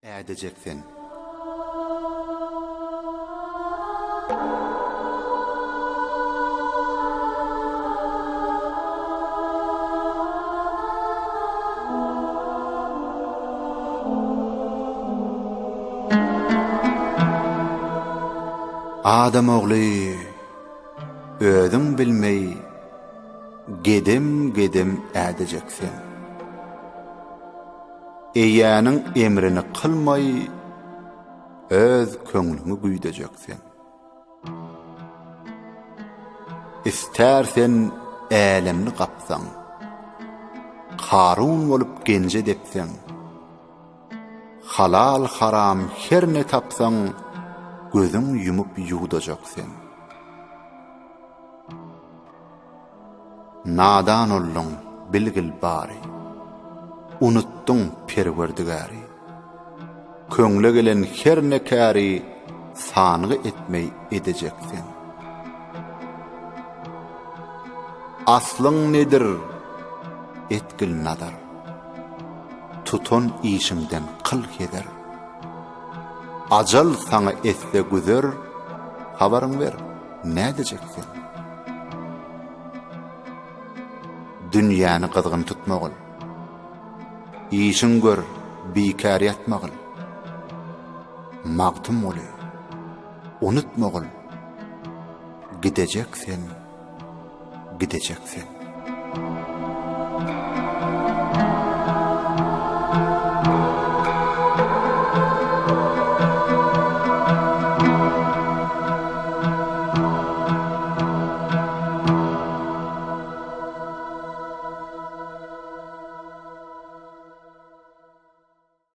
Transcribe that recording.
Ädejek sen. Adam ogly özüň bilmeý gedem-gedem ädejek sen. Eýäniň emrini kylmaý, öz köňlüňi güýdejek sen. Istär sen älemni gapsaň, Karun bolup genje depseň, Halal-haram her ne tapsaň, gözüň ýumup ýuwdajak sen. Nadan olduň, bilgil bary. Unutdyň Perwerdigäri. Köňle gelen her ne käri sangy etmeý edejek sen. Aslyň nedir, etgil nazar. Tutan işiňden kyl heder. Ajal saňa etse güzer, habaryň ber, nädejek sen? Dünýäni gyzgyn tutmagyl. Işiň gör, bikär ýatmagyl. Magtymguly, unutmagyl, gidejek sen, gidejek sen.